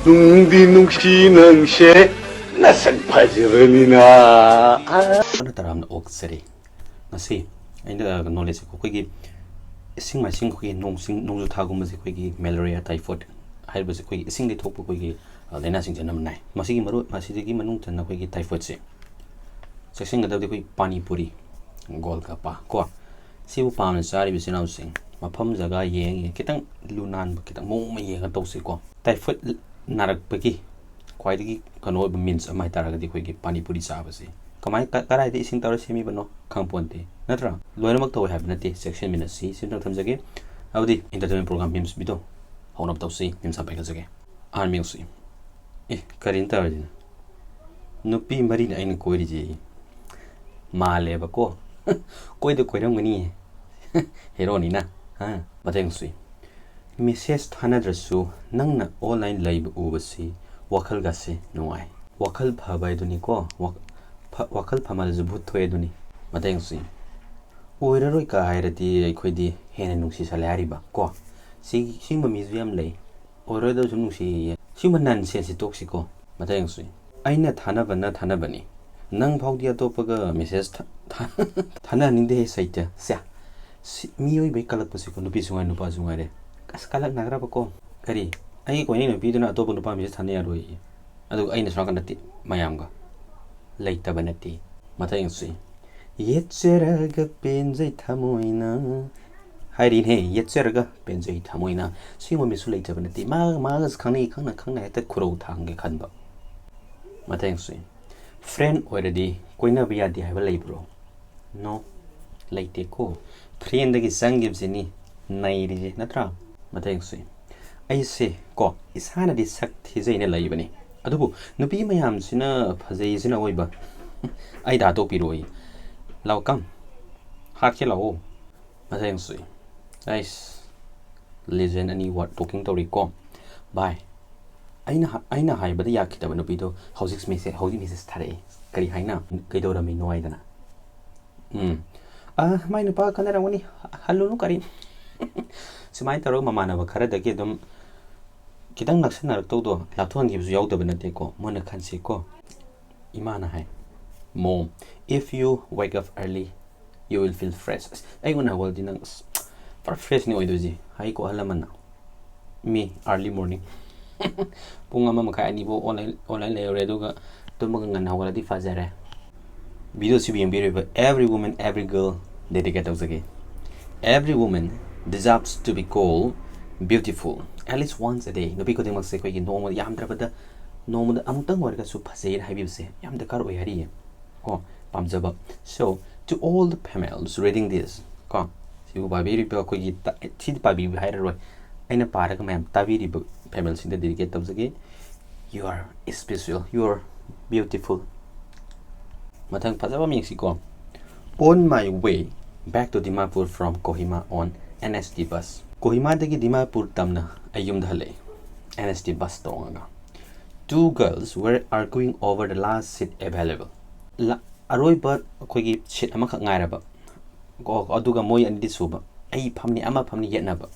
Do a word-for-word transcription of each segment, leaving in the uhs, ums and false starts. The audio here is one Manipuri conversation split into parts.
ꯅꯨꯡꯗꯤ ꯅꯨꯡꯁꯤ ꯅꯪꯁꯦ ꯅꯁꯛ ꯐꯖꯕꯅꯤꯅ꯫ ꯇꯔꯥꯝꯅ ꯑꯣꯛꯆꯔꯤ꯫ ꯉꯁꯤ ꯑꯩꯅ ꯅꯣꯂꯦꯖꯁꯦ ꯑꯩꯈꯣꯏꯒꯤ ꯏꯁꯤꯡ ꯃꯥꯏꯁꯤꯡ, ꯑꯩꯈꯣꯏꯒꯤ ꯅꯣꯡꯁꯤꯡ, ꯅꯣꯡꯖꯨ ꯊꯥꯒꯨꯝꯕꯁꯦ ꯑꯩꯈꯣꯏꯒꯤ ꯃꯦꯂꯦꯔꯤꯌꯥ, ꯇꯥꯏꯐꯣꯏꯗ ꯍꯥꯏꯔꯤꯕꯁꯦ ꯑꯩꯈꯣꯏꯒꯤ ꯏꯁꯤꯡꯗꯒꯤ ꯊꯣꯛꯄ ꯑꯩꯈꯣꯏꯒꯤ, ꯑ, ꯂꯥꯏꯅꯥꯁꯤꯡꯁꯦ ꯑꯅꯝꯕ ꯅꯥꯏ꯫ ꯃꯁꯤꯒꯤ ꯃꯔꯨ-, ꯃꯁꯤꯗꯒꯤ ꯃꯅꯨꯡ ꯆꯟꯅ ꯑꯩꯈꯣꯏꯒꯤ ꯇꯥꯏꯐꯣꯏꯗꯁꯦ ꯆꯦꯛꯁꯤꯟꯒꯗꯕꯗꯤ ꯑꯩꯈꯣꯏ ꯄꯥꯅꯤ ꯄꯨꯔꯤ, ꯒꯣꯜꯒꯞꯄꯥ ꯀꯣ, ꯁꯤꯕꯨ ꯄꯥꯝꯅ ꯆꯥꯔꯤꯕ ꯏꯆꯤꯟ ꯏꯅꯥꯎꯁꯤꯡ, ꯃꯐꯝ ꯖꯒꯥ ꯌꯦꯡꯉ ꯌꯦꯡꯉ ꯈꯤꯇꯪ ꯂꯨ ꯅꯥꯟꯕ, ꯈꯤꯇꯪ ꯃꯑꯣꯡ ꯑꯃ ꯌꯦꯡꯉ ꯇꯧꯁꯤꯀꯣ꯫ ꯇꯥꯏꯐꯣꯏꯗ ꯅꯥꯔꯛꯄꯒꯤ ꯈ꯭ꯋꯥꯏꯗꯒꯤ ꯀꯩꯅꯣ ꯑꯣꯏꯕ ꯃꯤꯟꯁ ꯑꯃ ꯍꯥꯏꯇꯥꯔꯒꯗꯤ ꯑꯩꯈꯣꯏꯒꯤ ꯄꯥꯅꯤ ꯄꯨꯔꯤ ꯆꯥꯕꯁꯤ꯫ ꯀꯃꯥꯏ, ꯀ-, ꯀꯗꯥꯏꯗ ꯏꯁꯤꯡ ꯇꯧꯔ ꯁꯦꯝꯃꯤꯕꯅꯣ ꯈꯪꯄꯣꯟꯇꯦ, ꯅꯠꯇ꯭ꯔꯥ? ꯂꯣꯏꯅꯃꯛ ꯇꯧꯋꯦ ꯍꯥꯏꯕ ꯅꯠꯇꯦ, ꯆꯦꯛꯁꯤꯟꯃꯤꯟꯅꯁꯤ꯫ ꯁꯤꯝꯇꯪ ꯊꯝꯖꯒꯦ꯫ ꯑꯗꯨꯗꯤ entertainment program memes ꯚꯤꯗꯤꯑꯣ ꯍꯧꯅꯕ ꯇꯧꯁꯤ꯫ Memes ꯑꯃ ꯄꯥꯏꯈꯠꯆꯒꯦ꯫ ꯑꯍꯥꯟꯕ ꯌꯦꯡꯁꯤ꯫ ꯑꯦ, ꯀꯔꯤꯅꯣ ꯇꯧꯔꯤꯁꯤꯅ? ꯅꯨꯄꯤ ꯃꯔꯤꯅ ꯑꯩꯅ ꯀꯣꯏꯔꯤꯁꯦ꯫ ꯃꯥꯜꯂꯦꯕꯀꯣ꯫ ꯀꯣꯏꯗ ꯀꯣꯏꯔꯝꯒꯅꯤꯌꯦ꯫ ꯍꯦꯔꯣꯅꯤꯅ꯫ ꯍꯥ? ꯃꯊꯪꯁꯤ꯫ ꯃꯦꯁꯦꯖ ꯊꯥꯅꯗ꯭ꯔꯁꯨ ꯅꯪꯅ online ꯂꯩꯕ ꯎꯕꯁꯤ ꯋꯥꯈꯜꯒꯁꯦ ꯅꯨꯡꯉꯥꯏ꯫ ꯋꯥꯈꯜ ꯐꯕ ꯍꯥꯏꯗꯨꯅꯤꯀꯣ꯫ ꯋꯥ-, ꯐ-, ꯋꯥꯈꯜ ꯐꯃꯜꯂꯁꯨ ꯚꯨꯠ ꯊꯣꯛꯑꯦ ꯑꯗꯨꯅꯤ꯫ ꯃꯊꯪꯁꯤ꯫ ꯑꯣꯏꯔꯔꯣꯏ ꯀ ꯍꯥꯏꯔꯗꯤ ꯑꯩꯈꯣꯏꯗꯤ ꯍꯦꯟꯅ ꯅꯨꯡꯁꯤꯁꯜꯂꯦ ꯍꯥꯏꯔꯤꯕ ꯀꯣ꯫ ꯁꯤ-, ꯁꯤꯒꯨꯝꯕ ꯃꯤꯁꯨ ꯌꯥꯝ ꯂꯩ꯫ ꯑꯣꯏꯔꯣꯏꯗꯕ ꯁꯨꯝ ꯅꯨꯡꯁꯤꯌꯦ꯫ ꯁꯤꯒꯨꯝꯕ nonsense ꯁꯤ ꯇꯣꯛꯁꯤꯀꯣ꯫ ꯃꯊꯪꯁꯤ꯫ ꯑꯩꯅ ꯊꯥꯅꯕꯅ ꯊꯥꯅꯕꯅꯤ꯫ ꯅꯪ ꯐꯥꯎꯗꯤ ꯑꯇꯣꯞꯄꯒ ꯃꯦꯁꯦꯖ ꯊꯥ-, ꯊꯥ-, ꯊꯥꯅꯍꯟꯅꯤꯡꯗꯦꯍꯦ ꯁꯩꯇ꯫ ꯁꯦ꯫ ꯁꯤ, ꯃꯤꯑꯣꯏꯕꯒꯤ ꯀꯜꯂꯛꯄꯁꯤꯀꯣ, ꯅꯨꯄꯤꯁꯨ ꯉꯥꯏ, ꯅꯨꯄꯥꯁꯨ ꯉꯥꯏꯔꯦ꯫ ꯑꯁ, ꯀꯜꯂꯛꯅꯈ꯭ꯔꯕꯀꯣ꯫ ꯀꯔꯤ? ꯑꯩꯒꯤ ꯀꯣꯏꯅꯩ ꯅꯨꯄꯤꯗꯨꯅ ꯑꯇꯣꯞꯄ ꯅꯨꯄꯥ ꯃꯦꯁꯦꯖ ꯊꯥꯅ ꯌꯥꯔꯣꯏꯌꯦ꯫ ꯑꯗꯨꯒ ꯑꯩꯅ ꯁꯣꯝ ꯅꯥꯀꯟꯗ ꯇꯤ-, ꯃꯌꯥꯝꯒ ꯂꯩꯇꯕ ꯅꯠꯇꯦ꯫ ꯃꯊꯪ ꯌꯦꯡꯁꯤ꯫ ꯌꯦꯠꯆꯔꯒ ꯄꯦꯟꯖꯩ ꯊꯃꯣꯏꯅ ꯍꯥꯏꯔꯤꯅꯦ, ꯌꯦꯠꯆꯔꯒ ꯄꯦꯟꯖꯩ ꯊꯃꯣꯏꯅ꯫ ꯁꯤꯒꯨꯝꯕ ꯃꯤꯁꯨ ꯂꯩꯇꯕ ꯅꯠꯇꯦ꯫ ꯃꯥꯒ, ꯃꯥꯒꯁꯨ ꯈꯪꯅꯩ, ꯈꯪꯅ, ꯈꯪꯅ ꯍꯦꯛꯇ ꯈꯨꯔꯧ ꯊꯥꯡꯒꯦ ꯈꯟꯕ꯫ ꯃꯊꯪꯁꯤ꯫ Friend ꯑꯣꯏꯔꯗꯤ ꯀꯣꯏꯅꯕ ꯌꯥꯗꯦ ꯍꯥꯏꯕ ꯂꯩꯕ꯭ꯔꯣ? No, ꯂꯩꯇꯦꯀꯣ꯫ Friendꯗꯒꯤ ꯆꯪꯈꯤꯕꯁꯤꯅꯤ ꯅꯩꯔꯤꯁꯦ, ꯅꯠꯇ꯭ꯔꯥ? ꯃꯊꯪꯁꯤ꯫ ꯑꯩꯁꯦ ꯀꯣ, ꯏꯁꯥꯅꯗꯤ ꯁꯛ ꯊꯤꯖꯩꯅ ꯂꯩꯕꯅꯤ, ꯑꯗꯨꯕꯨ ꯅꯨꯄꯤ ꯃꯌꯥꯝꯁꯤꯅ ꯐꯖꯩꯁꯤꯅ ꯑꯣꯏꯕ꯫ ꯑꯩꯗ ꯍꯥꯠꯇꯣꯛꯄꯤꯔꯣꯏ꯫ ꯂꯥꯛꯑꯣ, come꯫ ꯍꯥꯠꯀꯦ ꯂꯥꯛꯑꯣ꯫ ꯃꯊꯪꯁꯤ꯫ ꯑꯩꯁ, legend ꯑꯅꯤ ꯋꯥ talking ꯇꯧꯔꯤꯀꯣ꯫ ꯚꯥꯏ, ꯑꯩꯅ ꯍ-, ꯑꯩꯅ ꯍꯥꯏꯕꯗ ꯌꯥꯈꯤꯗꯕ ꯅꯨꯄꯤꯗꯣ ꯍꯧꯖꯤꯛ message, ꯍꯧꯖꯤꯛ message ꯊꯥꯔꯛꯑꯦ꯫ ꯀꯔꯤ ꯍꯥꯏꯅ? "ꯀꯩꯗꯧꯔꯝꯃꯤꯅꯣ?" ꯍꯥꯏꯗꯅ꯫ ꯎꯝ꯫ ꯑ, ꯃꯥꯏ ꯅꯨꯄꯥ ꯈꯠꯅꯔꯝꯒꯅꯤ꯫ ꯍ-, ꯍꯜꯂꯨꯅꯨ ꯀꯔꯤ꯫ ꯁꯨꯃꯥꯏꯅ ꯇꯧꯔꯒ ꯃꯃꯥꯟꯅꯕ ꯈꯔꯗꯒꯤ ꯑꯗꯨꯝ ꯈꯤꯇꯪ ꯅꯛꯁꯟꯅꯔꯛꯇꯧꯗꯣ ꯂꯥꯞꯊꯣꯛꯍꯟꯈꯤꯕꯁꯨ ꯌꯥꯎꯗꯕ ꯅꯠꯇꯦꯀꯣ꯫ ꯃꯣꯏꯅ ꯈꯟꯁꯤꯀꯣ, ꯏꯃꯥꯅ ꯍꯥꯏ, "Mom, if you wake up early, you will feel fresh." ꯑꯁ, ꯑꯩ ꯉꯟꯅ ꯍꯧꯒꯠꯂꯗꯤ ꯅꯪ ꯑꯁ, ꯄꯨꯔꯥ ꯐ꯭ꯔꯦꯁꯅꯤ ꯑꯣꯏꯗꯣꯏꯁꯦ, ꯍꯥꯏꯀꯣ ꯑꯍꯜ ꯂꯃꯟꯅ꯫ ꯃꯤ early morning ꯄꯨꯡ ꯑꯃ ꯃꯈꯥꯏ ꯑꯅꯤꯐꯥꯎ online online ꯂꯩꯔꯨꯔꯦ, ꯑꯗꯨꯒ ꯇꯨꯝꯃꯒ ꯉꯟꯅ ꯍꯧꯒꯠꯂꯗꯤ ꯐꯖꯔꯦ꯫ ꯚꯤꯗꯤꯑꯣꯁꯤꯕꯨ ꯌꯦꯡꯕꯤꯔꯤꯕ every woman, every girl dedicate ꯇꯧꯖꯒꯦ꯫ Every woman deserves to be called beautiful at least once a day. ꯅꯨꯄꯤ ꯈꯨꯗꯤꯡꯃꯛꯁꯦ ꯑꯩꯈꯣꯏꯒꯤ ꯅꯣꯡꯃꯗ, ꯌꯥꯝꯗ꯭ꯔꯕꯗ ꯅꯣꯡꯃꯗ ꯑꯃꯨꯛꯇꯪ ꯑꯣꯏꯔꯒꯁꯨ ꯐꯖꯩꯅ ꯍꯥꯏꯕꯤꯕꯁꯦ ꯌꯥꯝ ꯗꯔꯀꯥꯔ ꯑꯣꯏ ꯍꯥꯏꯔꯤꯌꯦ꯫ ꯀꯣ, ꯄꯥꯝꯖꯕ꯫ So, to all the females reading this, ꯀꯣ, ꯁꯤꯕꯨ ꯄꯥꯕꯤꯔꯤꯕ ꯑꯩꯈꯣꯏꯒꯤ ꯇ-, ꯁꯤꯗꯤ ꯄꯥꯕꯤꯕ ꯍꯥꯏꯔꯔꯣꯏ, ꯑꯩꯅ ꯄꯥꯔꯒ ꯃꯌꯥꯝ ꯇꯥꯕꯤꯔꯤꯕ femaleꯁꯤꯡꯗ dedicate ꯇꯧꯖꯒꯦ꯫ You are special, you are beautiful. ꯃꯊꯪ ꯐꯖꯕ ꯑꯃ ꯌꯦꯡꯁꯤꯀꯣ꯫ On my way back to Dimapur from Kohima on N S T bus. ꯀꯣꯍꯤꯃꯥꯗꯒꯤ Dimapur ꯇꯝꯅ ꯑꯩ ꯌꯨꯝꯗ ꯍꯜꯂꯛꯏ, N S T bus ꯇꯣꯡꯉꯒ꯫ Two girls were arguing over the last seat available. ꯂ-, ꯑꯔꯣꯏꯕ ꯑꯩꯈꯣꯏꯒꯤ seat ꯑꯃꯈꯛ ꯉꯥꯏꯔꯕ꯫ ꯀꯣ, ꯑꯗꯨꯒ ꯃꯣꯏ ꯑꯅꯤꯗꯤ ꯁꯨꯕ, ꯑꯩ ꯐꯝꯅꯤ, ꯑꯃ ꯐꯝꯅꯤ ꯌꯦꯠꯅꯕ꯫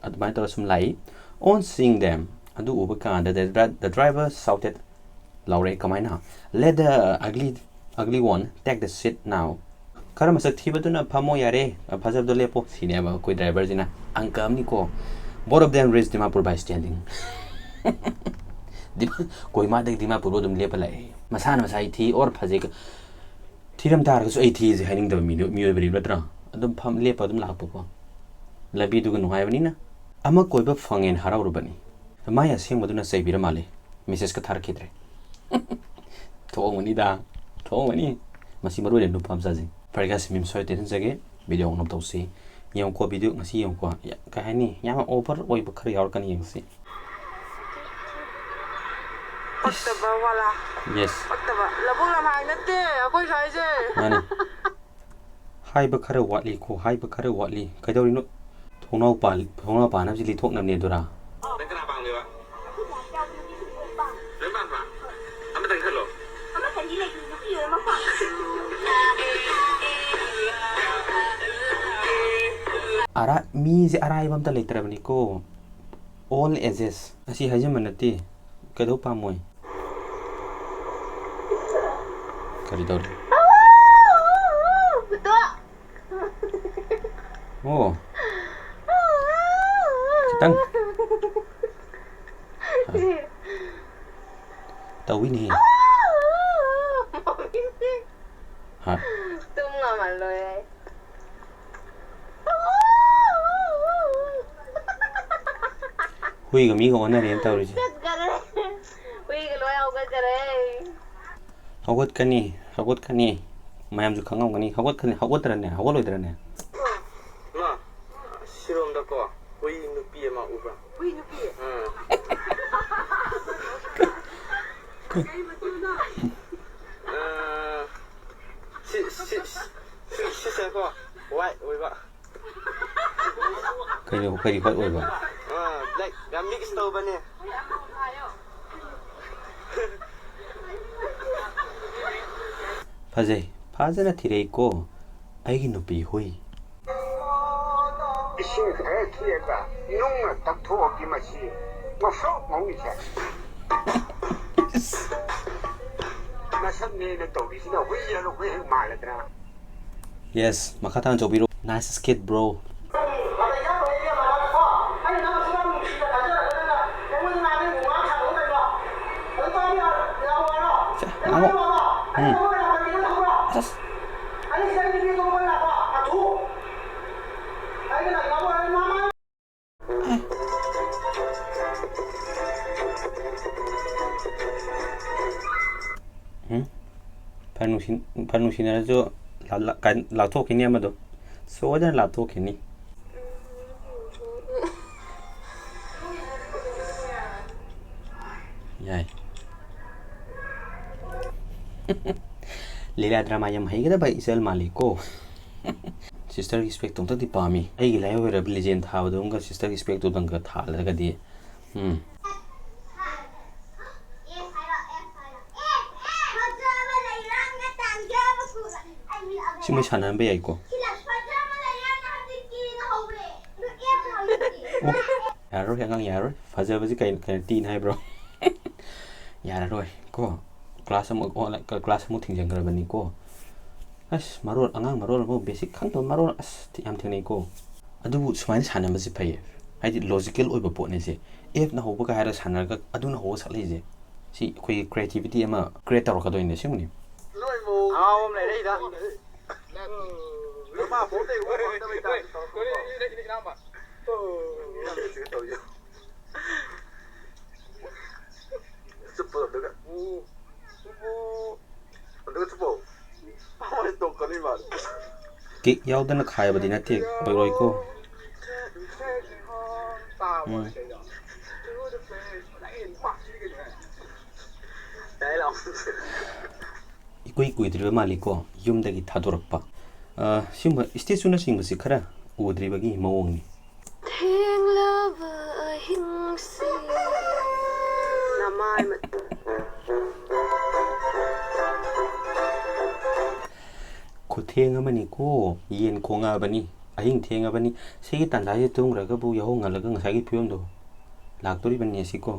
ꯑꯗꯨꯃꯥꯏꯅ ꯇꯧꯔꯒ ꯁꯨꯝ ꯂꯥꯛꯏ꯫ On seeing them, ꯑꯗꯨ ꯎꯕ ꯀꯥꯟꯗ the dri-, the driver shouted, ꯂꯥꯎꯔꯛꯑꯦ꯫ ꯀꯃꯥꯏꯅ? "Let the ugly, ugly one take the seat now." "ꯈꯔ ꯃꯁꯛ ꯊꯤꯕꯗꯨꯅ ꯐꯝꯃꯣ ꯌꯥꯔꯦ, ꯐꯖꯕꯗꯣ ꯂꯦꯞꯄꯣ," ꯁꯤꯅꯦꯕ ꯑꯩꯈꯣꯏ driverꯁꯤꯅ꯫ Uncle ꯑꯃꯅꯤꯀꯣ꯫ Both of them reached Dimapur by standing. ꯗꯤꯃꯥ-, ꯀꯣꯍꯤꯃꯥꯗꯒꯤ ꯗꯤꯃꯥꯄꯨꯔꯕꯨ ꯑꯗꯨꯝ ꯂꯦꯞꯄ ꯂꯥꯛꯑꯦ꯫ ꯃꯁꯥꯅ ꯃꯁꯥ ꯑꯩ ꯊꯤ or ꯐꯖꯩ ꯀ-, ꯊꯤꯔꯝ ꯇꯥꯔꯒꯁꯨ ꯑꯩ ꯊꯤꯁꯦ ꯍꯥꯏꯅꯤꯡꯗꯕ ꯃꯤꯗꯨ, ꯃꯤꯑꯣꯏꯕꯅꯤ ꯅꯠꯇ꯭ꯔꯥ? ꯑꯗꯨꯝ ꯐꯝ-, ꯂꯦꯞꯄ ꯑꯗꯨꯝ ꯂꯥꯛꯄꯀꯣ꯫ ꯂꯝꯕꯤꯗꯨꯒ ꯅꯨꯡꯉꯥꯏꯕꯅꯤꯅ꯫ ꯑꯃ ꯀꯣꯏꯕ ꯐꯪꯉꯦꯅ ꯍꯔꯥꯎꯔꯨꯕꯅꯤ꯫ ꯃꯥꯏ ꯑꯁꯦꯡꯕꯗꯨꯅ ꯆꯩꯕꯤꯔ ꯃꯥꯜꯂꯦ꯫ Message ꯀ ꯊꯥꯔꯛꯈꯤꯗ꯭ꯔꯦ꯫ ꯊꯣꯛꯑꯝꯒꯅꯤꯗ꯫ ꯊꯣꯛꯑꯝꯒꯅꯤ꯫ ꯃꯁꯤ ꯃꯔꯨ ꯑꯣꯏꯅ ꯅꯨꯄꯥ ꯃꯆꯥꯁꯤꯡ꯫ ꯐꯔꯦ guys, ꯃꯤꯝ ꯁꯣꯏ ꯇꯦꯟꯍꯟꯖꯒꯦ꯫ ꯚꯤꯗꯤꯑꯣ ꯑꯃꯨꯛ ꯇꯧꯁꯤ꯫ ꯌꯦꯡꯉꯨꯀꯣ, ꯚꯤꯗꯤꯑꯣ ꯉꯁꯤ ꯌꯦꯡꯉꯨꯀꯣ꯫ ꯌꯥ-, ꯀꯩ ꯍꯥꯏꯅꯤ? ꯌꯥꯝꯅ over ꯑꯣꯏꯕ ꯈꯔ ꯌꯥꯎꯔꯛꯀꯅꯤ, ꯌꯦꯡꯁꯤ꯫ ꯄꯛꯇꯕ ꯋꯥꯂꯥ꯫ Yes꯫ ꯄꯛꯇꯕ꯫ ꯂꯧꯕꯨꯛ ꯂꯝꯍꯥꯏ ꯅꯠꯇꯦ ꯑꯩꯈꯣꯏ ꯁ꯭ꯋꯥꯏꯁꯦ꯫ ꯃꯥꯅꯦ꯫ ꯍꯥꯏꯕ ꯈꯔ ꯋꯥꯠꯂꯤꯀꯣ, ꯍꯥꯏꯕ ꯈꯔ ꯋꯥꯠꯂꯤ꯫ ꯀꯩꯗꯧꯔꯤꯅꯣ? ꯊꯣꯡꯅꯥꯎ ꯄꯥꯜ-, ꯊꯣꯡꯅꯥꯎ ꯄꯥꯟꯅꯕꯁꯤ ꯂꯤꯊꯣꯛꯅꯕꯅꯦ ꯑꯗꯨꯔꯥ? ꯅꯪ ꯀꯅꯥ ꯄꯥꯝꯒꯦꯕ? ꯂꯣꯏ ꯄꯥꯝꯕ꯭ꯔꯥ? ꯑꯃꯇꯪ ꯈꯜꯂꯣ꯫ ꯑꯔꯥ-, ꯃꯤꯁꯦ ꯑꯔꯥꯏꯕ ꯑꯝꯇ ꯂꯩꯇ꯭ꯔꯕꯅꯤꯀꯣ꯫ All ages. ꯑꯁꯤ ꯍꯥꯏꯖꯤꯟꯕ ꯅꯠꯇꯦ꯫ ꯀꯩꯗꯧ ꯄꯥꯝꯃꯣꯏ? ꯀꯔꯤ ꯇꯧꯔꯤ? ꯑꯣ꯫ ꯈꯤꯇꯪ꯫ ꯇꯧꯏꯅꯦꯍꯦ꯫ ꯍꯥ? ꯇꯨꯝ ꯉꯝꯃꯜꯂꯣꯏ ꯑꯩ꯫ ꯍꯨꯏꯒ ꯃꯤꯒ ꯑꯣꯟꯅꯔꯦꯅ ꯇꯧꯔꯤꯁꯦ꯫ ꯆꯠꯈꯔꯦ꯫ ꯍꯨꯏꯒ ꯂꯣꯏ ꯍꯧꯒꯠꯈꯔꯦ꯫ ꯍꯧꯒꯠꯀꯅꯤ, ꯍꯧꯒꯠꯀꯅꯤ꯫ ꯃꯌꯥꯝꯁꯨ ꯈꯪꯉꯝꯒꯅꯤ꯫ ꯍꯧꯒꯠꯀꯅꯤ, ꯍꯧꯒꯠꯇ꯭ꯔꯅꯦ? ꯍꯧꯒꯠꯂꯣꯏꯗ꯭ꯔꯅꯦ? ꯃꯥ, ꯁꯤꯔꯣꯝꯗꯀꯣ ꯍꯨꯏ ꯅꯨꯄꯤ ꯑꯃ ꯎꯕ꯭ꯔꯥ? ꯍꯨꯏ ꯅꯨꯄꯤ? ꯑꯥ꯫ ꯀꯩ ꯃꯆꯨꯅꯣ? ꯑꯥ, ꯁꯤ, ꯁꯤ, ꯁꯤ, ꯁꯤꯁꯦꯀꯣ, white ꯑꯣꯏꯕ꯫ ꯀꯩꯅꯣ, ꯀꯔꯤ white ꯑꯣꯏꯕ? ꯑꯥ, black ꯌꯥꯝ mix ꯇꯧꯕꯅꯦ꯫ ꯐꯖꯩ, ꯐꯖꯅ ꯊꯤꯔꯛꯏꯀꯣ ꯑꯩꯒꯤ ꯅꯨꯄꯤ ꯍꯨꯏ꯫ ꯏꯁꯤꯡ ꯈꯔ ꯊꯤꯠꯂꯒ ꯅꯨꯡꯅ ꯇꯛꯊꯣꯛꯑꯗꯤ ꯃꯁꯤ ꯉꯧꯁꯣꯛ ꯉꯧꯅꯤꯁꯦ꯫ ꯃꯁꯛꯅꯦꯅ ꯇꯧꯔꯤꯁꯤꯅ ꯍꯨꯏ ꯍꯜꯂꯛꯄ ꯍꯦꯛ ꯃꯥꯜꯂꯗ꯭ꯔꯥ? Yes, ꯃꯈꯥ ꯇꯥꯅ ꯆꯧꯕꯤꯔꯣ꯫ Nice skit, bro. ꯁꯦ, ꯉꯥꯡꯉꯣ꯫ ꯎꯝ꯫ ꯑꯁ꯫ ꯎꯝ? ꯐꯅ ꯅꯨꯡꯁꯤ-, ꯐꯅ ꯅꯨꯡꯁꯤꯅꯔꯁꯨ ꯂꯥ-, ꯂꯥ-, ꯀꯥꯏ-, ꯂꯥꯞꯊꯣꯛꯈꯤꯅꯤ ꯑꯃꯗꯣ꯫ ꯁꯣꯏꯗꯅ ꯂꯥꯞꯊꯣꯛꯈꯤꯅꯤ꯫ ꯌꯥꯏ꯫ ꯂꯤꯂꯥ ꯗ꯭ꯔꯃꯥ ꯌꯥꯝ ꯍꯩꯒꯗꯕ ꯏꯆꯜ ꯃꯥꯜꯂꯤꯀꯣ꯫ Sisterꯒꯤ specꯇꯣ ꯑꯝꯇꯗꯤ ꯄꯥꯝꯃꯤ꯫ ꯑꯩꯒꯤ ꯂꯥꯏꯍꯧ ꯑꯣꯏꯔꯕ ꯂꯤꯖꯦꯟ ꯊꯥꯕꯗꯧꯅꯒ sisterꯒꯤ specꯇꯨꯗꯪꯒ ꯊꯥꯜꯂꯒꯗꯤ꯫ ꯎꯝ꯫ ꯁꯤ ꯃꯣꯏ ꯁꯥꯟꯅꯍꯟꯕ ꯌꯥꯏꯀꯣ꯫ ꯑꯣ꯫ ꯌꯥꯔꯔꯣꯏ, ꯑꯉꯥꯡ ꯌꯥꯔꯔꯣꯏ꯫ ꯐꯖꯕꯁꯤ ꯀꯩ, ꯀꯩꯅꯣ, ꯇꯤꯅ ꯍꯥꯏꯕ꯭ꯔꯣ? ꯌꯥꯔꯔꯣꯏ ꯀꯣ꯫ ꯀ꯭ꯂꯥꯁ ꯑꯃꯨꯛ ꯑꯣꯟꯂꯥꯏꯟ, ꯀ-, ꯀ꯭ꯂꯥꯁ ꯑꯃꯨꯛ ꯊꯤꯡꯖꯤꯟꯈ꯭ꯔꯕꯅꯤꯀꯣ꯫ ꯑꯁ, ꯃꯔꯣꯜ, ꯑꯉꯥꯡ ꯃꯔꯣꯜ ꯑꯃ ꯕꯦꯁꯤꯛ ꯈꯪꯗꯕ ꯃꯔꯣꯜ, ꯑꯁ, ꯊꯤ-, ꯌꯥꯝ ꯊꯦꯡꯅꯩꯀꯣ꯫ ꯑꯗꯨꯕꯨ ꯁꯨꯃꯥꯏꯅ ꯁꯥꯟꯅꯕꯁꯤ ꯐꯩꯌꯦ꯫ ꯍꯥꯏꯗꯤ ꯂꯣꯖꯤꯀꯦꯜ ꯑꯣꯏꯕ ꯄꯣꯠꯅꯤꯁꯦ꯫ ꯑꯦꯞꯅ ꯍꯧꯕꯒ ꯍꯥꯏꯔꯒ ꯁꯥꯟꯅꯔꯒ ꯑꯗꯨꯅ ꯍꯧꯕ ꯁꯛꯂꯛꯏꯁꯦ꯫ ꯁꯤ ꯑꯩꯈꯣꯏꯒꯤ ꯀ꯭ꯔꯤꯌꯦꯇꯤꯕꯤꯇꯤ ꯑꯃ ꯀ꯭ꯔꯤꯌꯦꯠ ꯇꯧꯔꯛꯀꯗꯣꯏꯅꯦ ꯑꯁꯦꯡꯕꯅꯤ꯫ ꯑꯉꯥꯎꯕ ꯑꯃ ꯂꯩꯔꯛꯏꯗ꯫ ꯅꯃꯥ ꯄꯣꯛꯇꯩ ꯎ ꯐꯪꯗꯕꯩ ꯇꯥꯏꯞꯇ ꯇꯧꯔꯛꯄ꯫ ꯆꯨꯞꯄꯣ ꯑꯝꯇꯒ꯫ ꯎ, ꯎ꯫ ꯑꯝꯇꯒ ꯆꯨꯞꯄꯣ꯫ ꯍꯣꯏ, ꯇꯣꯛꯀꯅꯤ ꯃꯥꯗꯤ꯫ ꯀꯤꯛ ꯌꯥꯎꯗꯅ ꯈꯥꯏꯕꯗꯤ ꯅꯠꯇꯦ, ꯑꯣꯏꯔꯣꯏꯀꯣ꯫ ꯎꯝ꯫ ꯌꯥꯏ ꯂꯥꯎ꯫ ꯏꯀꯨꯏ ꯀꯨꯏꯗ꯭ꯔꯤꯕ ꯃꯥꯜꯂꯤꯀꯣ, ꯌꯨꯝꯗꯒꯤ ꯊꯥꯗꯣꯔꯛꯄ꯫ ꯑ, ꯁꯤꯒꯨꯝꯕ ꯏꯁꯇꯦꯆꯨꯅꯆꯤꯡꯕꯁꯤ ꯈꯔ ꯎꯗ꯭ꯔꯤꯕꯒꯤ ꯃꯑꯣꯡꯅꯤ꯫ ꯊꯦꯡꯂꯕ ꯑꯍꯤꯡꯁꯤꯗ ꯅꯃꯥꯏ ꯃꯠ- ꯈꯨꯊꯦꯡ ꯑꯃꯅꯤꯀꯣ, ꯌꯦꯟ ꯈꯣꯡꯉꯛꯑꯕꯅꯤ, ꯑꯍꯤꯡ ꯊꯦꯡꯉꯕꯅꯤ꯫ ꯁꯤꯒꯤ ꯇꯥꯟꯖꯥꯁꯤꯗ ꯇꯨꯝꯈ꯭ꯔꯒꯕꯨ ꯌꯥꯍꯧ ꯉꯜꯂꯒ ꯉꯁꯥꯏꯒꯤ ꯐꯤꯕꯝꯗꯣ ꯂꯥꯛꯇꯣꯔꯤꯕꯅꯤ ꯑꯁꯤꯀꯣ꯫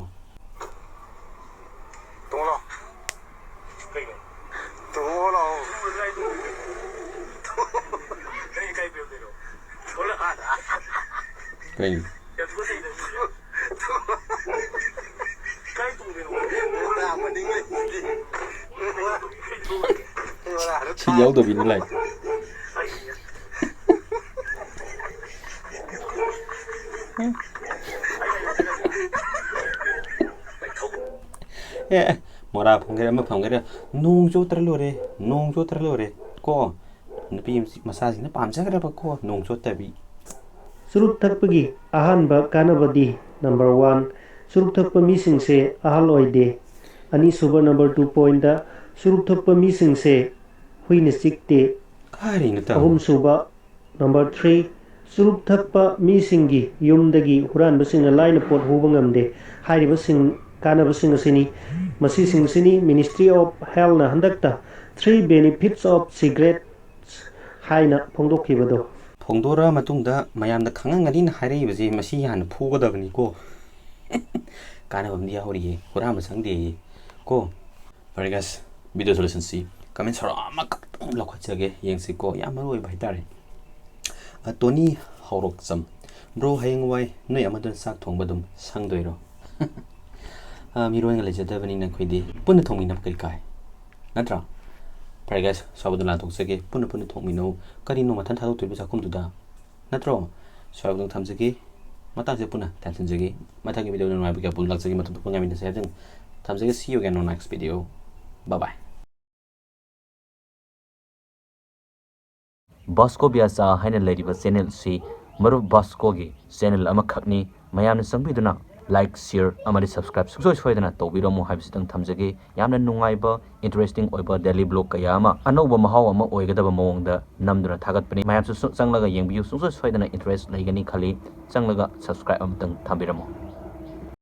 ꯇꯣꯡꯂꯣ꯫ ꯀꯩꯅꯣ? ꯇꯣꯡꯉꯣ ꯂꯥꯛꯑꯣ꯫ ꯀꯩ, ꯀꯩ ꯄꯤꯔꯛꯇꯣꯏꯅꯣ? ꯊꯣꯛꯂꯛꯑꯣ꯫ ꯀꯩꯅꯣ? ꯌꯥꯝ ꯇꯨꯀꯠꯆꯩꯗ, ꯑꯗꯨꯗꯤ꯫ ꯀꯥꯏ ꯇꯣꯡꯗꯣꯏꯅꯣ? ꯃꯣꯔꯥ ꯃꯅꯤꯡ ꯂꯩꯁꯤꯗꯤ꯫ ꯁꯤ ꯌꯥꯎꯗꯕꯤꯅ ꯂꯥꯛꯏ꯫ ꯑꯦ, ꯑꯦ, ꯃꯣꯔꯥ ꯐꯪꯒꯦꯔꯥ ꯑꯃ ꯐꯪꯒꯦꯔꯥ, ꯅꯣꯡ ꯆꯣꯠꯇ꯭ꯔ ꯂꯣꯏꯔꯦ, ꯅꯣꯡ ꯆꯣꯠꯇ꯭ꯔ ꯂꯣꯏꯔꯦ ꯀꯣ꯫ ꯅꯨꯄꯤ ꯃꯆꯥꯁꯤꯡꯅ ꯄꯥꯝꯖꯈ꯭ꯔꯕ ꯀꯣ, ꯅꯣꯡ ꯆꯣꯠꯇꯕꯤ꯫ ꯆꯨꯔꯨꯞ ꯊꯛꯄꯒꯤ ꯑꯍꯥꯟꯕ ꯀꯥꯟꯅꯕꯗꯤ, number one, ꯆꯨꯔꯨꯞ ꯊꯛꯄ ꯃꯤꯁꯤꯡꯁꯦ ꯑꯍꯜ ꯑꯣꯏꯗꯦ꯫ ꯑꯅꯤꯁꯨꯕ, number two point, ꯆꯨꯔꯨꯞ ꯊꯛꯄ ꯃꯤꯁꯤꯡꯁꯦ ꯍꯨꯏꯅ ꯆꯤꯛꯇꯦ꯫ ꯀꯔꯤꯅꯣ ꯇꯧꯔꯤꯁꯦ? ꯑꯍꯨꯝꯁꯨꯕ, number three, ꯆꯨꯔꯨꯞ ꯊꯛꯄ ꯃꯤꯁꯤꯡꯒꯤ ꯌꯨꯝꯗꯒꯤ ꯍꯨꯔꯥꯟꯕꯁꯤꯡꯅ ꯂꯥꯏꯅ ꯄꯣꯠ ꯍꯨꯕ ꯉꯝꯗꯦ꯫ ꯍꯥꯏꯔꯤꯕꯁꯤꯡ ꯀꯥꯟꯅꯕꯁꯤꯡ ꯑꯁꯤꯅꯤ꯫ ꯃꯁꯤꯁꯤꯡꯁꯤꯅꯤ Ministry of Healthꯅ ꯍꯟꯗꯛꯇ three benefits of cigarettes ꯍꯥꯏꯅ ꯐꯣꯡꯗꯣꯛꯈꯤꯕꯗꯣ꯫ ꯐꯣꯡꯗꯣꯔꯛꯑ ꯃꯇꯨꯡꯗ ꯃꯌꯥꯝꯗ ꯈꯪꯍꯟꯒꯅꯤꯅ ꯍꯥꯏꯔꯛꯏꯕꯁꯦ, ꯃꯁꯤ ꯍꯥꯟꯅ ꯐꯨꯒꯗꯕꯅꯤꯀꯣ꯫ ꯀꯥꯟꯅꯕ ꯑꯃꯗꯤ ꯌꯥꯎꯔꯤꯌꯦ, ꯍꯨꯔꯥꯟꯕ ꯆꯪꯗꯦꯌꯦ ꯀꯣ꯫ ꯐꯔꯦ ꯒꯥꯏꯁ, ꯚꯤꯗꯤꯑꯣ ꯁꯣꯂꯨꯁꯟꯁꯤ ꯀꯃꯦꯟ ꯁꯣꯔꯥ ꯑꯃꯈꯛꯇꯪ ꯂꯧꯈꯠꯆꯒꯦ, ꯌꯦꯡꯁꯤꯀꯣ, ꯌꯥꯝ ꯃꯔꯨ ꯑꯣꯏꯕ ꯍꯥꯏꯇꯥꯔꯦ꯫ ꯑ, ꯇꯣꯅꯤ ꯍꯧꯔꯣꯛꯆꯝ, ꯕ꯭ꯔꯣ, ꯍꯌꯦꯡꯋꯥꯏ ꯅꯣꯏ ꯑꯃꯗꯨꯅ ꯆꯥꯛ ꯊꯣꯡꯕ ꯑꯗꯨꯝ ꯁꯪꯗꯣꯏꯔꯣ? ꯑ, ꯃꯤꯔꯣꯟꯒ ꯂꯩꯖꯗꯕꯅꯤꯅ ꯑꯩꯈꯣꯏꯗꯤ ꯄꯨꯟꯅ ꯊꯣꯡꯃꯤꯟꯅꯕ ꯀꯔꯤ ꯀꯥꯏ? ꯅꯠꯇ꯭ꯔꯥ? ꯐꯔꯦ ꯒꯥꯏꯁ, ꯁꯥꯎꯕꯗꯣ ꯂꯥꯟꯊꯣꯛꯆꯒꯦ, ꯄꯨꯟꯅ ꯄꯨꯟꯅ ꯊꯣꯡꯃꯤꯟꯅꯧ꯫ ꯀꯔꯤꯅꯣ ꯃꯊꯟ ꯊꯥꯗꯣꯛꯇꯣꯔꯤꯕ ꯆꯥꯛꯈꯨꯝꯗꯨꯗ? ꯅꯠꯇ꯭ꯔꯣ? ꯁ꯭ꯋꯥꯏꯐꯥꯎꯗꯪ ꯊꯝꯖꯒꯦ꯫ ꯃꯇꯥꯡꯁꯤꯗ ꯄꯨꯟꯅ ꯊꯝꯖꯤꯟꯖꯒꯦ꯫ ꯃꯊꯪꯒꯤ ꯚꯤꯗꯤꯑꯣꯗ ꯅꯨꯡꯉꯥꯏꯕ ꯀꯌꯥ ꯄꯨꯟꯅ ꯂꯥꯛꯆꯒꯦ꯫ ꯃꯇꯝꯗ ꯄꯨꯟꯅ ꯉꯥꯏꯃꯤꯟꯅꯁꯦ ꯍꯥꯏꯕꯗꯨ ꯊꯝꯖꯒꯦ꯫ See you again on next video. Bye bye. Vasco ꯕꯤꯌꯥꯆꯥ ꯍꯥꯏꯅ ꯂꯩꯔꯤꯕ ꯆꯦꯅꯦꯜ ꯑꯁꯤ ꯃꯔꯨꯞ ꯕꯥꯁꯀꯣꯒꯤ ꯆꯦꯅꯦꯜ ꯑꯃꯈꯛꯅꯤ꯫ ꯃꯌꯥꯝꯅ ꯆꯪꯕꯤꯗꯨꯅ ꯂꯥꯏꯛ, ꯁꯤꯌꯔ ꯑꯃꯗꯤ ꯁꯕꯁꯀ꯭ꯔꯥꯏꯕ ꯁꯨꯡꯁꯣꯏ ꯁꯣꯏꯗꯅ ꯇꯧꯕꯤꯔꯝꯃꯨ ꯍꯥꯏꯕꯁꯤꯇꯪ ꯊꯝꯖꯒꯦ꯫ ꯌꯥꯝꯅ ꯅꯨꯡꯉꯥꯏꯕ, ꯏꯟꯇꯔꯦꯁꯇꯤꯡ ꯑꯣꯏꯕ ꯗꯦꯂꯤ ꯕ꯭ꯂꯣꯒ ꯀꯌꯥ ꯑꯃ ꯑꯅꯧꯕ ꯃꯍꯥꯎ ꯑꯃ ꯑꯣꯏꯒꯗꯕ ꯃꯑꯣꯡꯗ ꯅꯝꯗꯨꯅ ꯊꯥꯒꯠꯄꯅꯤ꯫ ꯃꯌꯥꯝꯁꯨ ꯁꯨ-, ꯆꯪꯂꯒ ꯌꯦꯡꯕꯤꯌꯨ꯫ ꯁꯨꯡꯁꯣꯏ ꯁꯣꯏꯗꯅ ꯏꯟꯇꯔꯦꯁ ꯂꯩꯒꯅꯤ ꯈꯜꯂꯤ꯫ ꯆꯪꯂꯒ ꯁꯕꯁꯀ꯭ꯔꯥꯏꯕ ꯑꯃꯇꯪ ꯊꯝꯕꯤꯔꯝꯃꯨ꯫